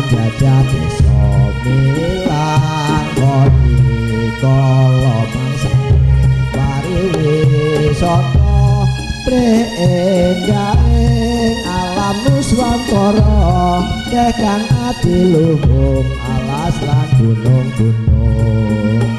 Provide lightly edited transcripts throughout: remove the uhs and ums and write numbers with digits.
Anjajah desa milangkoni kala mangsane pariwisata preendahe alam nuswantara kang adiluhung alas lan gunung-gunung.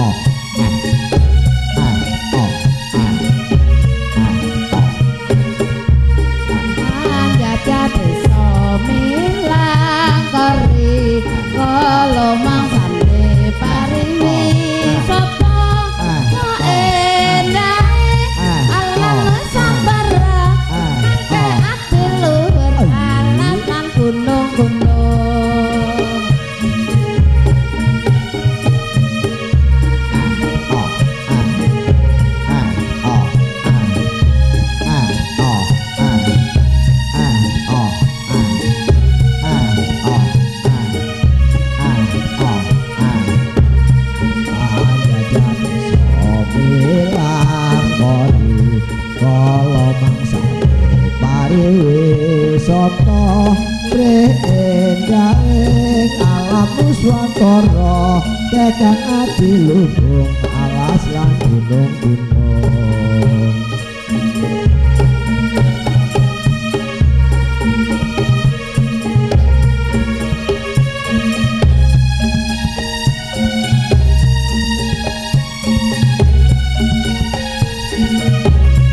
Oh, ah, ah, oh, ah, ah, oh. Anjajah desa milangkori kala mangsane pariwisata saendahe alam nusantara akeh adiluhur alas lan gunung-gunung. Oh, ah, ah, oh, ah, ah, oh, ah, ah, oh, ah, ah, oh, ah, ah, oh, ah. Anjajah desa milangkori kala mangsane pariwisata preendahe alam nuswantara kang adiluhung alas lan gunung-gunung.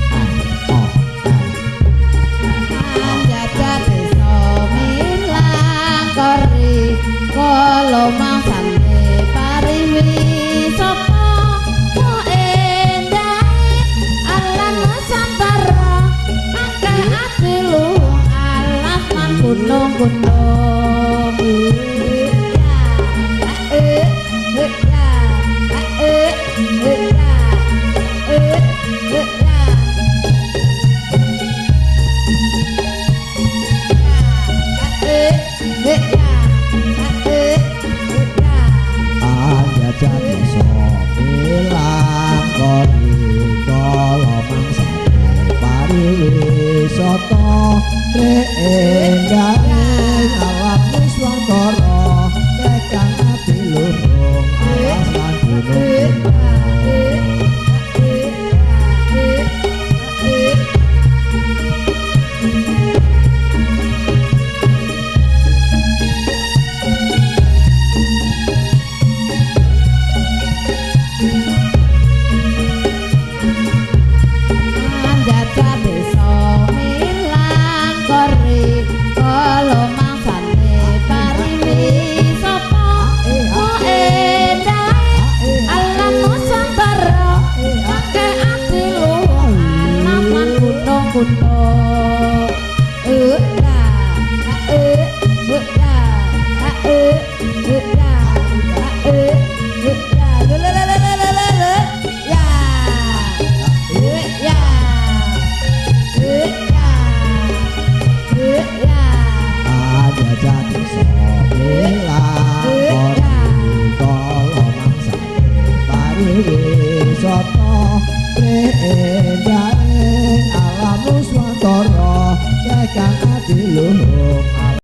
Ah, oh, ah. Anjajah desa milangkori kala mangsane pariwisata saendahe alam nusantara akeh adiluhung alas lan gunung-gunung. Ya, eh, ya, eh, ya, eh, ya. Anjajah desa milangkori kala mangsane pariwisata preendahe alam nuswantara kang adiluhung alas lan gunung-gunung. Anjajah desa milangkori kala mangsane pariwisata saendahe alam nusantara akeh adiluhung alam lan gunung-gunung. Eh ya, eh ya, eh ya, eh ya, le le le le le le le ya. Eh ya. Eh ya. Eh ya. Anjajah desa milangkori kala mangsane pariwisata preendahe alam nuswantara kang adiluhung